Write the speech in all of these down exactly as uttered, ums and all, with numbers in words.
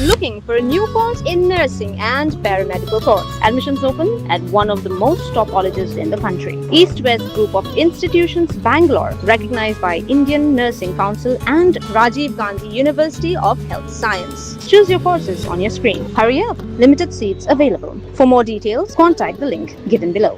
Looking for a new course in nursing and paramedical course? Admissions open at one of the most top colleges in the country. East West Group of Institutions, Bangalore, recognized by Indian Nursing Council and Rajiv Gandhi University of Health Science. Choose your courses on your screen. Hurry up, limited seats available. For more details, contact the link given below.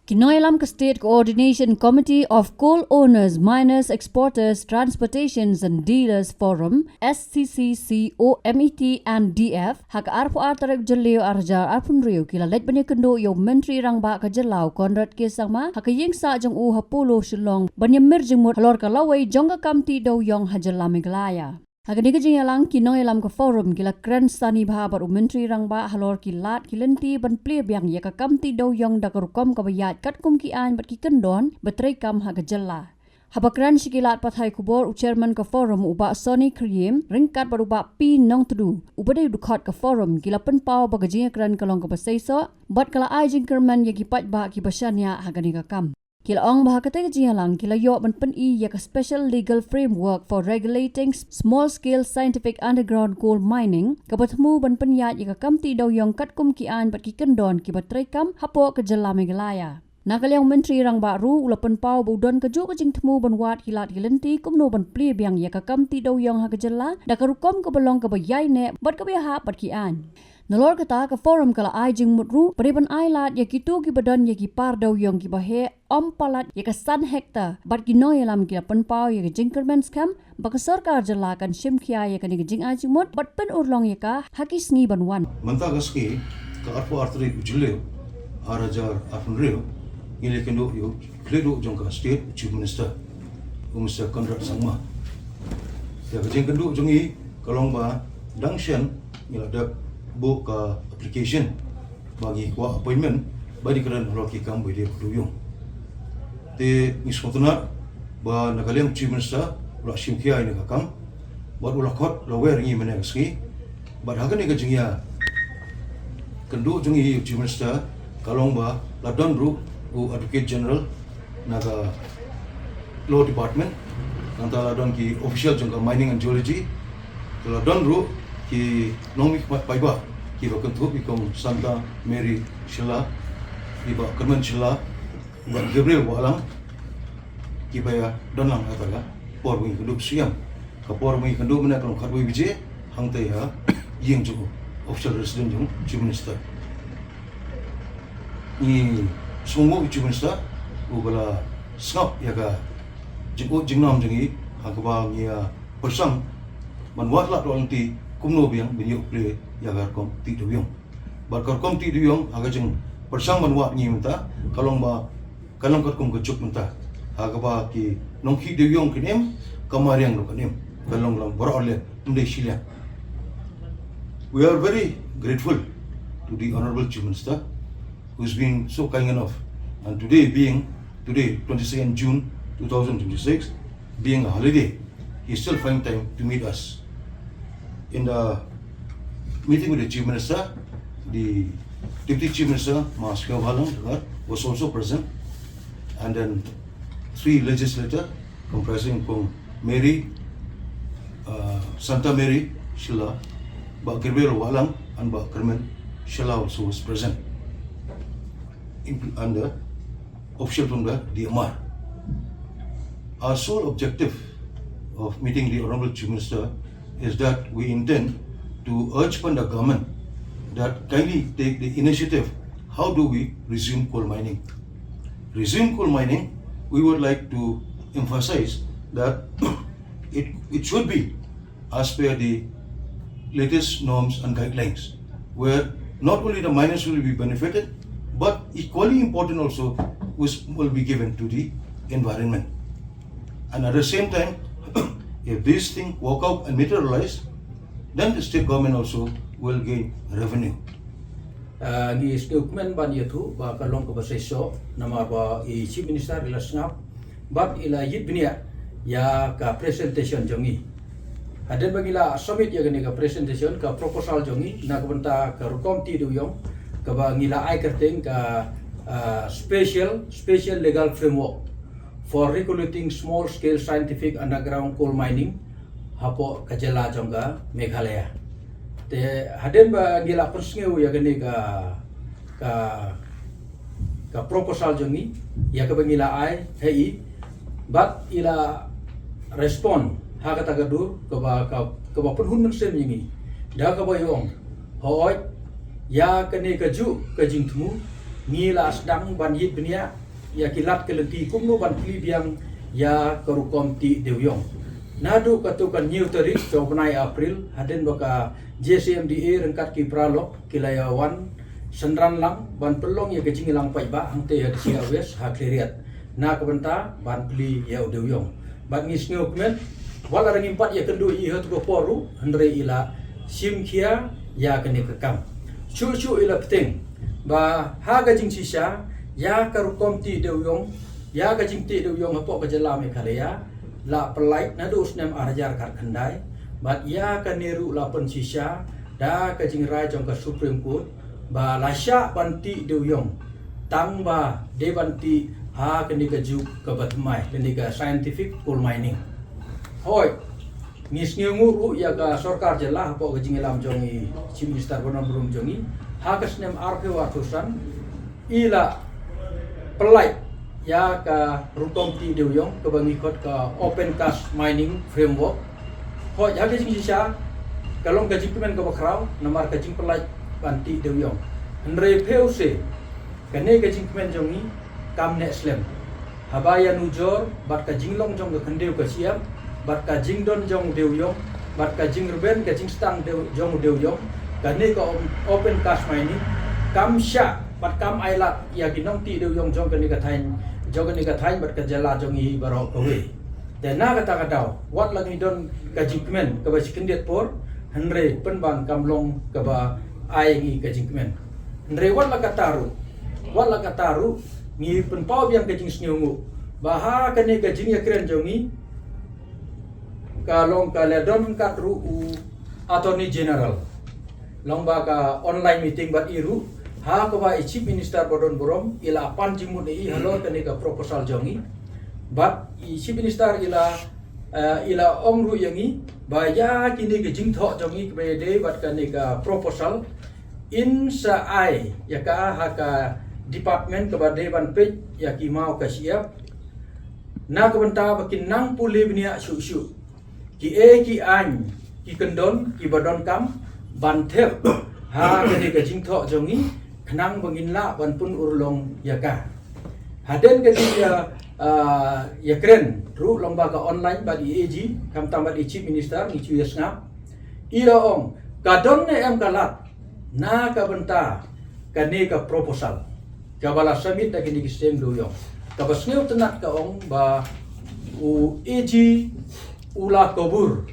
Ki nongïalam ka State Coordination Committee of Coal Owners, Miners, Exporters, Transportations and Dealers Forum, S C C C O M E T and D F, ha ka arphew ar tarik Jylliew arhajar arphew hynriew, ki la leit ban ïakynduh ïa u Myntri Rangbah ka jylla u Conrad K Sangma ha ka ïing sah jong u ha Polo Shillong, ban ïamir jingmut halor ka lawei jong ka kam tih dewiong ha jylla Meghalaya. Ha kane ka jingïalang, ki nongïalam ka Forum ki la kren sani bha bad u Myntri Rangbah halor ki lad ki lynti ban plie biang ïa ka kam tih dewiong da ka rukom kaba ïaid katkum ki aiñ bad ki kyndon ba treikam ha ka jylla. Haba kren sha ki lad pathai khubor, u Chairman ka Forum, u Bah Sonny Kyriem, ryngkat bad u Bah P Nongtdu, uba dei u dkhot ka Forum, ki la pynpaw ba ka jingïakren ka long kaba seisoh bad ka la ai jingkyrmen ïa ki paidbah kiba shaniah ha kane ka kam. Ki la ong ba ha katei ka jingïalang ki la ïoh ban pyni ïa ka Special Legal Framework for Regulating Small Scale Scientific Underground Coal Mining, kaba thmu ban pynïaid ïa ka kam tih dewiong katkum ki aiñ bad ki kyndon kiba treikam hapoh ka jylla Meghalaya. Na ka liang u Myntri Rangbah ruh u la pynpaw ba u don kajuh ka jingthmu ban wad ki lad ki lynti kumno ban plie biang ïa ka kam tih dewiong ha ka jylla da ka rukom kaba long kaba ïaineh bad kaba ïahap bad ki aiñ. Nalor kata, ka Forum ka la ai jingmut ruh ba dei ban ai lad ïa kito kiba don ïa ki par dewiong kiba heh ym palat ïa ka san hektar, bad ki nongïalam ki la pynpaw ïa ka jingkyrmen skhem ba ka sorkar jylla kan shim khia ïa kane ka jingai jingmut bad pynurlong ïa ka ha ki sngi ban wan. Mynta ka sngi, ka arphew ar tarik u Jylliew arhajar arphew hynriew, ngi la ïakynduh ïa u Khlieh duh jong ka State, u Chief Minister, u Mister Conrad Sangma. Ïa ka jingkynduh jong ngi ka long ba dang shen ngi la dep buh ka application ba ngi kwah appointment ba ngi kren halor ki kam ba ïadei bad dewiong. Te ngi sngewtynnat ba na ka liang u Chief Minister u la shim khia ïa kane ka kam bad u la khot la wer ngi mynne ka sngi. Bad ha kane ka jingïakynduh jong ngi ïa u Chief Minister ka long ba la don ruh u Advocate General na ka Law Department, nangta la don ki official jong ka Mining and Geology, te la don ruh ki nongmihkhmat paidbah kiba kynthup i Kong Santa Mary Shylla, i Bah Kyrmen Shylla, i Bah Gabriel Wahlang, kiba ïadon lang ha kata ka por ba ngi kynduh shuh ïa ka por ba ngi kynduh mynne ka long khatwei baje hangtei ha ïing jong u, official residence jong u Chief Minister. Ngi sngewnguh ïa u Chief Minister uba la sngap ïa ka jingud jingnam jong ngi ha kaba ngi ïa pyrshang ban wad lad lynti kumno biang ban ïoh plie ïa ka rukom tih dewiong. Bad ka rukom tih dewiong ha ka jingpyrshang ban wad ngi mynta ka long ba ka long katkum ka juk mynta ha kaba ki nongkhih dewiong kin im, ka mariang ruh kan im, ka long lang baroh arliang, ym dei shiliang. We are very grateful to the Honorable Chief Minister who's been so kind enough, and today being, today, twenty-second June two thousand twenty-six, being a holiday, he still find time to meet us. In the meeting with the Chief Minister, the Deputy Chief Minister, Ma Sniawbhalang Dhar, was also present, and then three legislator comprising Kong Mary, uh, Santa Mary Shylla, Bah Gabriel Wahlang, and Bah Kyrmen Shylla also was present, inclu-, and the official from the D M R. Our sole objective of meeting the Honorable Chief Minister is that we intend to urge upon the government that kindly take the initiative. How do we resume coal mining? Resume coal mining, we would like to emphasize that it, it should be as per the latest norms and guidelines, where not only the miners will be benefited, but equally important also, which will be given to the environment. And at the same time, if this thing work out and materialize, then the state government also will gain revenue. Ah, ngi sngewkmen ban ïathuh ba ka long kaba seisoh namar ba i Chief Minister i la sngap bad i la ïit bniah ïa ka presentation jong ngi. Hadien ba ngi la submit ïa kane ka presentation, ka proposal jong ngi na ka bynta ka rukom tih dewiong kaba ngi la ai kyrteng ka, ah, special, special legal framework for regulating small scale scientific underground coal mining hapoh ka jylla jong ka Meghalaya. Te hadien ba ngi la pynsngew ïa kane ka, ka, ka proposal jong ngi, ïa kaba ngi la ai ha i, bad i la respond ha kata ka dur kaba, ka, kaba pynhun mynsiem ïa ngi, da kaba i ong, hooid, ïa kane kajuh ka jingthmu ngi la sdang ban ïit bniah ïa ki lad ki lynti kumno ban plie biang ïa ka rukom tih dewïong. Naduh katto ka hynñiew tarik jong u bnai April, hadien ba ka J C M D A ryngkat ki paralok ki la ïa wan synran lang ban pynlong ïa ka jingïalang paidbah hangtei ha District West ha Khliehriat, na ka bynta ban plie ïa u dewïong. Bad ngi sngewkmen, wat la ngim pat ïakynduh ïa i ha kato ka por ruh, hynrei i la shim khia ïa kane ka kam. Shuh shuh i la bteng ba ha ka jingshisha ïa ka rukom tih dewïong, ïa ka jingtih dewïong hapoh ka jylla Meghalaya la pyllait naduh u snem ar hajar khatkhyndai, bad ïa kane ruh la pynshisha da ka jingrai jong ka Supreme Court ba la shah ban tih dewïong tang ba dei ban tih ha kane kajuh kaba thymmai, kane ka scientific coal mining. Hooid, ngi sngewnguh ruh ïa ka sorkar jylla hapoh ka jingïalam jong i Chief Minister ba don burom jong i, ha ka snem arphew arphew san i la pyllait ïa ka rukom tih dewïong kaba ngi khot ka Open Cast Mining Framework. Hooid, ha ka jingshisha ka long ka jingkmen kaba khraw namar ka jingpyllait ban tih dewïong. Hynrei phew se kane ka jingkmen jong ngi kam neh slem. Haba ïanujor bad ka jinglong jong ka khyndew ka shyiap, bad ka jingdon jong u dewïong, bad ka jingrben ka jingstang dew, jong u dewïong, kane ka om, open cast mining kam shah bad kam ailad ïa ki nongtih dewïong jong kane ka thaiñ, jong kane ka thaiñ bad ka jylla jong ngi baroh kawei. Te na kata ka daw, wat la ngi don ka jingkmen kaba shi khyndiat por, hynrei pynban kam long kaba ai ngi ka jingkmen. Hynrei wat la kata ruh, wat la kata ruh, ngi pynpaw biang ka jingsngewnguh ba ha kane ka jingïakren jong ngi, ka long ka la don ryngkat ruh u Attorney General. Long ba ka online meeting bad i ruh, ha kaba i Chief Minister ba don burom i la pan jingmut ïa i halor kane ka proposal jong ngi. Bad i Chief Minister i la, eh, i la ong ruh ïa ngi ba ïa kine ki jingthoh jong ngi kaba ïadei bad kane ka proposal, in sa ai ïa ka ha ka department kaba dei ban peit ïa ki maw ka shyiap, na ka bynta ba kin nang pule bniah shuh shuh kiei ki aiñ ki kyndon kiba donkam ban thep ha kane ka jingthoh jong ngi, khnang ba ngin lah ban pynurlong ïa ka. Hadien ka jing ïa, ah, ïakren ruh long ba ka online bad i A G, khamtam bad i Chief Minister, ngi shu ïa sngap. I la ong ka don ne em ka lad na ka bynta kane ka proposal kaba la submit da kine ki seng dewïong. Kaba sngewtynnat ka ong ba u A G u la kobor,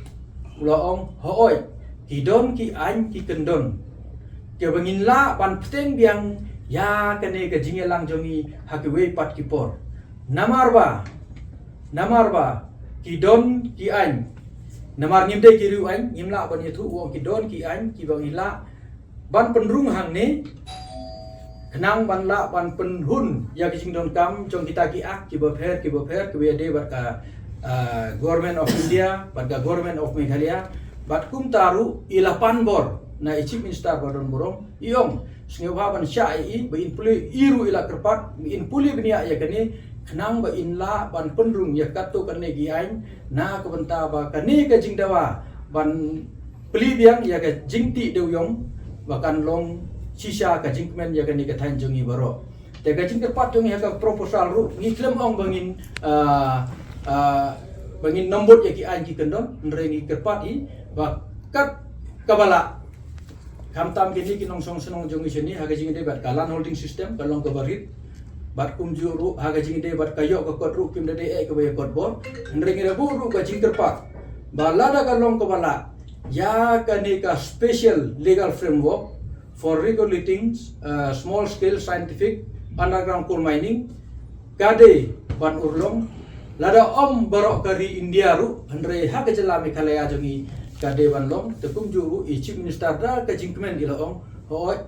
u la ong, hooid, ki don ki aiñ ki kyndon kiba ngin lah ban bteng biang ïa kane ka jingïalang jong ngi ha kiwei pat ki por. Namar ba, namar ba ki don ki aiñ, namar ngim dei ki riew aiñ, ngim lah ban ïathuh, u ong ki don ki aiñ kiba ngi lah ban pynrung hangne, khnang ban lah ban pynhun ïa ki jingdonkam jong kita ki ak kiba pher kiba pher kiba ïadei bad ka, ah, Government of India bad ka Government of Meghalaya. Bad kumta ruh i la pan bor na i Chief Minister ba don burom, i ong sngewbha ban shah ïa i ba in pule, i ruh i la kyrpad ba in pule bniah ïa kane, khnang ba in lah ban pynrung ïa katto katne ki aiñ, na ka bynta ba kane ka jingdawa ban plie biang ïa ka jingtih dewïong ba kan long shisha ka jingkmen ïa kane ka thaiñ jong ngi baroh. Te ka jingkyrpad jong ngi ha ka proposal ruh, ngi khlem ong ba ngin, ah, ah, ba ngin nongbud ïa ki aiñ ki kyndon, hynrei ngi kyrpad hi ba kat kaba lah, khamtam kine ki nongshong shnong jong ngi shane, ha ka jingïadei bad ka land holding system ka long kaba rit. Bad kumjuh ruh ha ka jingïadei bad ka ïoh ka kot ruh kim da dei eh kaba ïa kot bor. Hynrei ngi da buh ruh ka jingkyrpad ba lada ka long kaba lah, ïa kane ka special legal framework for regulating, uh, small scale scientific underground coal mining ka dei ban urlong, lada ym baroh ka ri India ruh, hynrei ha ka jylla Meghalaya jong ngi ka dei ban long. Te kumjuh ruh i Chief Minister da ka jingkmen i la ong, hooid,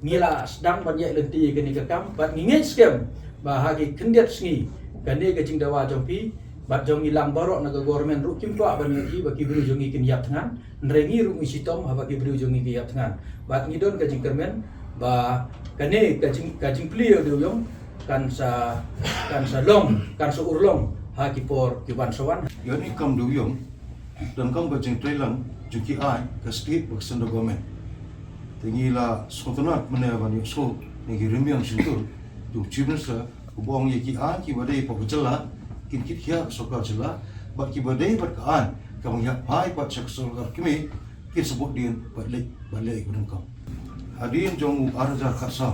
ngi la sdang ban ïaid lynti ïa kane ka kam bad ngi ngeit skhem ba ha ki khyndiat sngi kane ka jingdawa jong phi Bad jong ngi lang baroh na ka government ruh kim kwah ban ïohi ba ki briew jong ngi kin ïap thngan. Hynrei ngi ruh ngi shitom haba ki briew jong ngi ki ïap thngan. Bad ngi don ka jingkyrmen ba kane ka jing, ka jingplie ïa u dewïong kan sa, kan sa long, kan sa urlong ha ki por ki ban sa wan. Ïa kane ka kam dewïong, donkam ka jingtreilang jong ki aiñ ka state bad ka central government. Te ngi la sngewtynnat mynne ban ïohsngew na ki rmiang shyntur jong u Chief Minister, uba ong ïa ki aiñ kiba dei hapoh ka jylla kin kit khia ka sorkar jylla, bad kiba dei bad ka aiñ kaba ngi hap phai pat sha ka sorkar kmie kin sa bud dien bad leh, bad leh ïa ka donkam. Hadien jong u ar hajar khatsaw,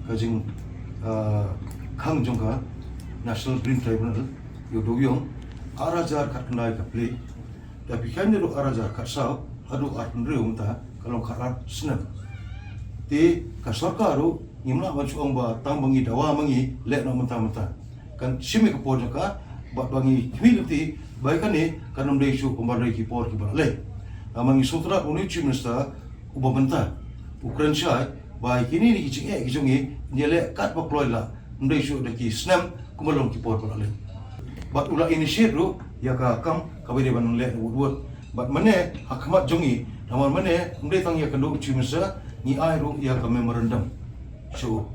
ka jing, ah, khang jong ka National Green Tribunal ïa u dewïong, ar hajar khatkhyndai ka plie. Da phi kheiñ naduh ar hajar khatsaw haduh arphew hynriew mynta ka long khatar snem. Te ka sorkar ruh ngim lah ban shu ong ba tang ba ngi dawa ma ngi leh noh mynta mynta. Kan shim ïa ka por jong ka, bad ba ngi khmih lynti ba ïa kane kan ym dei shuh kumba dei ki por kiba la leit. Namar ngi sngewtynnat ba une u Chief Minister uba mynta u kren shai ba ïa kine ki jingeh ki jong ngi ngi ïaleh katba kloi lah, ym dei shuh da ki snem kumba long ki por ba la leit. Bad u la initiate ruh ïa ka kam kaba dei ban leh wut wut. Bad mynne ha khmat jong ngi, namar mynne ym dei tang ïa ka, u Chief Minister, ngi ai ruh ïa ka memorandum sha u.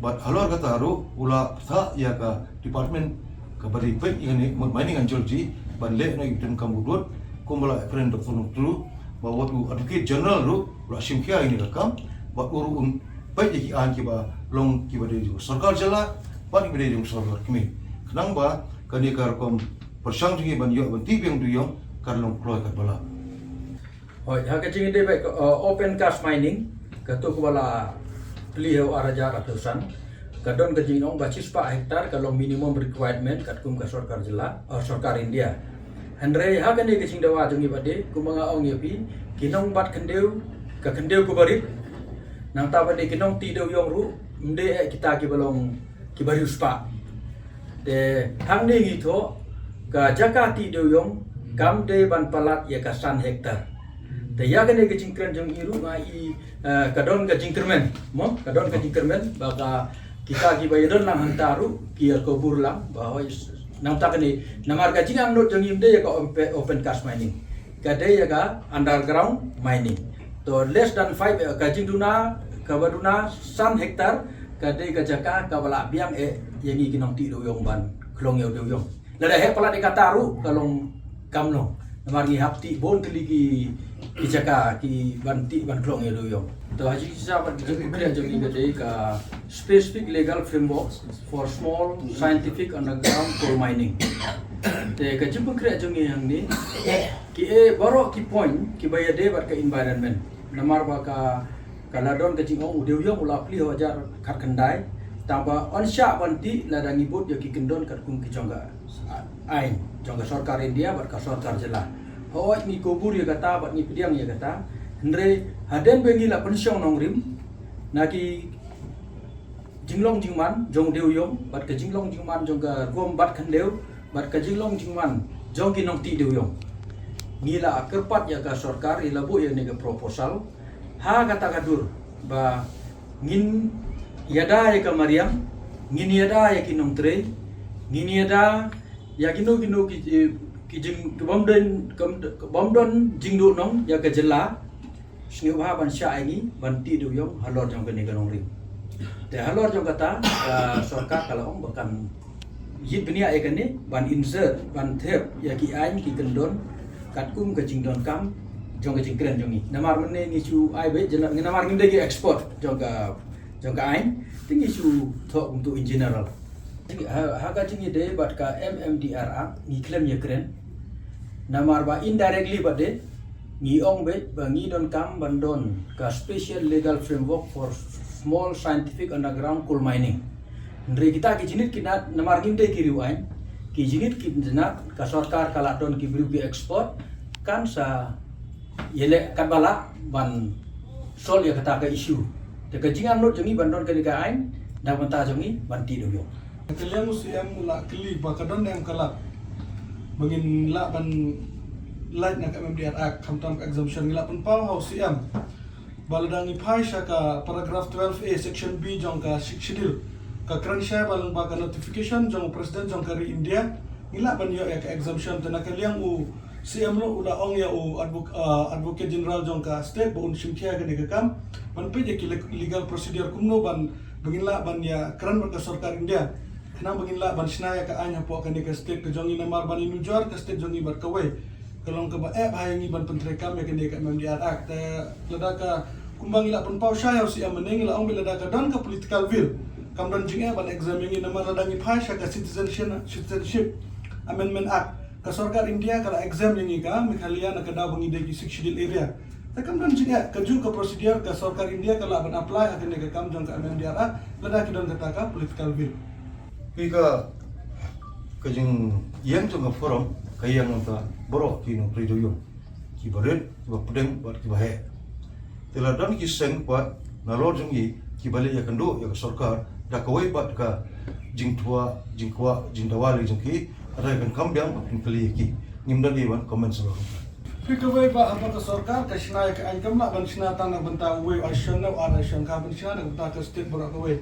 Bad halor kata ruh u la pynthah ïa ka department kaba dei peit ïa kane, Mining and Geology, ban leh noh ïa ki kam wut wut, kumba la kren Doctor Nongtru, bad wat u Advocate General ruh u la shim khia ïa kane ka kam, bad u ruh un peit ïa ki aiñ kiba long kiba dei jong ka sorkar jylla bad kiba dei jong ka sorkar kmie, khnang ba kane ka rukom pyrshang jong ngi ban ïoh ban tih biang dewïong kan long kloi katba lah. Hooid, ha ka jingïadei bad ka, uh, open cast mining, kato kaba la plie ha u ar hajar arphew san, ka don ka jingong ba shispah hektar ka long minimum requirement katkum ka sorkar jylla, uh, sorkar India. Hynrei ha kane ka jingdawa jong ngi bad de, kumba nga ong ïa phi, ki nong bat khyndew, ka khyndew kaba rit, nangta bad de ki nong tih dewïong ruh ym dei eh kita kiba long kiba riewspah. Te hangne ngi thoh ka jaka tih dewïong kam dei ban palat ïa ka san hektar. Te ïa kane ka jingkren jong ngi ruh nga i, eh, ka don ka jingkyrmen, mo, ka don ka jingkyrmen ba ka kita kiba ïadon lang hangta ruh ki ïa kobor lang ba hooid nangta kane, namar ka jingangnud jong ngi ym dei ïa ka open, open cast mining, ka dei ïa ka underground mining. To less than five, eh, ka jingduna kaba duna san hektar ka dei ka jaka kaba la biang eh ïa ngi ki nong tih dewïong ban khlong ïa u dewïong. Lada heh palat ïa kata ruh ka long kam long. Namar ngi hap tih bun tylli ki, ki jaka ki ban tih ban khlong ïa u dewïong. To ha shisha pat ka jingpynkhreh jong ngi ka dei ka specific legal framework for small scientific underground coal mining. Te ka jingpynkhreh jong ngi hangne ki e baroh ki point kiba ïadei bad ka environment. Namar ba ka, ka la don ka jingong u dewïong u la plie ha u ar hajar khatkhyndai. Tangba yn shah ban tih lada ngi bud ïa ki kyndon katkum ki jong ka aiñ jong ka sorkar India bad ka sorkar jylla. Hooid ngi kobor ïa kata bad ngi pdiang ïa kata. Hynrei hadien ba ngi la pynshong nongrim na ki jinglong jingman jong u dewïong bad ka jinglong jingman jong ka rukom bat khyndew bad ka jinglong jingman jong ki nong tih dewïong, ngi la kyrpad ïa ka sorkar, ngi la buh ïa kane ka proposal ha kata ka dur ba ngin ïada ïa ka mariang, ngin ïada ïa ki nongtrei, ngin ïada ïa kino kino ki, ki jing, ki bym don, ki bym don jingduhnong ïa ka jylla. Sngewbha ban shah ïa ngi ban tih dewïong halor jong kane ka nongrim. Te halor jong kata ka sorkar ka la ong ba kan ïit bniah ïa kane ban insert, ban thep ïa ki aiñ ki kyndon katkum ka jingdonkam jong ka jingkren jong ngi. Namar mynne ngi shu ai beit jylla, namar ngim dei ki expert jong ka, jong ka aiñ, te ngi shu thoh kumto in general. Ha, ha ka jingïadei bad ka M M D R Act ngi khlem ïakren. Namar ba indirectly bad de ngi ong beit ba ngi donkam ban don ka special legal framework for small scientific underground coal mining. Hynrei kita ki jingit ki nat, namar ngim dei ki riewaiñ, ki jingit ki nat, ka sorkar ka la don ki briew ki expert kan sa ïaleh katba lah ban solve ïa kata ka issue. Te ka jingangnud jong ngi ban don kane ka aiñ na ka bynta jong ngi ban tih dewïong. Ka liang u C M u la kylli ba ka don ne em ka lad ba ngin lah ban lait na ka M M D R Act khamtam ka exemption. Ngi la pynpaw ha u C M ba lada ngi phai sha ka paragraph twelve A section B jong ka Sixth Schedule, ka kren shai ba lyngba ka notification jong u President jong ka ri India, Ngi lah ban ïoh ïa ka exemption, te na ka liang u C M ruh u la ong ïa u advoc-, ah, Advocate General jong ka state ba un shim khia kane ka kam ban peit ïa ki le-, legal procedure kumno ban, ba ngin lah ban ïakren bad ka sorkar India khnang ba ngin lah ban shna ïa ka aiñ hapoh kane ka state ka jong ngi, namar ban ïanujor ka state jong ngi bad kawei ka long kaba eh bha ïa ngi ban pyntreikam ïa kane ka M M D R Act. Te lada ka, kumba ngi la pynpaw shai ïa u C M mynne, ngi la ong ba lada ka don ka political will, kam don jingeh ban exempt ïa ngi, namar lada ngi phai sha ka Citizenship, Citizenship Amendment Act, ka sorkar India ka la exempt ïa ngi ka Meghalaya na ka daw ba ngi dei ki Sixth Schedule area. Te kam don jingeh, kajuh ka procedure ka sorkar India ka lah ban apply ha kane ka kam jong ka M M D R Act lada ki don kata ka political will. Phi ka, ka jingïeng jong ka forum ka ïeng na ka baroh ki nongtrei dewïong, kiba rit, kiba pdeng bad kiba heh. Te la don ki seng pat nalor jong ngi kiba leit ïakynduh ïa ka sorkar da kawei pat ka jingthuh, jingkwah, jingdawa lei jong ki, hynrei kan kam biang ban pynkylli ïa ki. Ngim don ei ban comment sa ba. Phi kawei ba haba ka sorkar ka shna ïa ka aiñ kam lah ban shna tang na bynta uwei u arsien ne u ar arsien, ka ban shna na bynta ka state baroh kawei.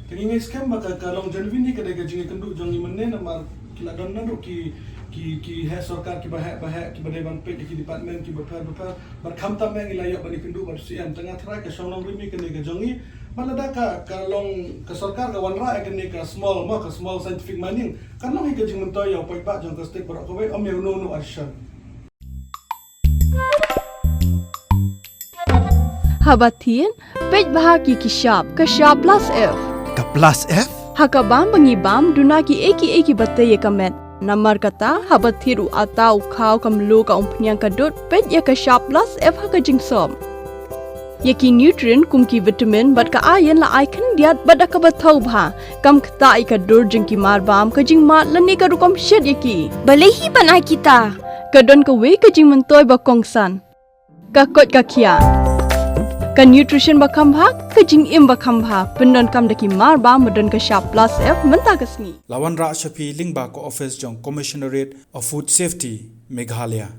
Te ngi ngeit skhem ba ka, ka long genuinely ka dei ka jingïakynduh jong ngi mynne, namar ki la don naduh ki, ki, ki heh sorkar kiba heh ba heh kiba dei ban peit ïa ki department kiba pher ba pher. Bad khamtam eh ngi la ïoh ban ïakynduh bad u C M, te nga tharai ka shong nongrim hi kane ka jong ngi. Bad lada ka, ka long ka sorkar ka wanrah ïa kane ka small, mo, ka small scientific mining, kan long hi ka jingmyntoi ïa u paidbah jong ka state baroh kawei, ym ïa uno uno arsien. Haba thied, peit bha ki ki shap, ka shap plus F. Ka plus F? Ha ka bam ba ngi bam, duna kiei kiei kiba tei ïa ka met. Namar kata, haba thied u atta, u khaw, ka mluh, ka umphniang, ka dud, peit ïa ka shap plus F ha ka jingsop. Ïa ki nutrient kum ki vitamin bad ka iron la ai khyndiat bad da kaba thaw bha. Kam ktah ïa ka dur jong ki marbam, ka jingmad lane ka rukom shet ïa ki. Balei hi ban ai kita? Ka don kawei ka jingmyntoi ba kongsan. Ka koit ka khiah. Ka nutrition ba kham bha, ka jingim ba kham bha. Pyndonkam da ki marbam ba don ka shap plus F mynta ka sngi. La wanrah sha phi lyngba ka office jong Commissionerate of Food Safety, Meghalaya.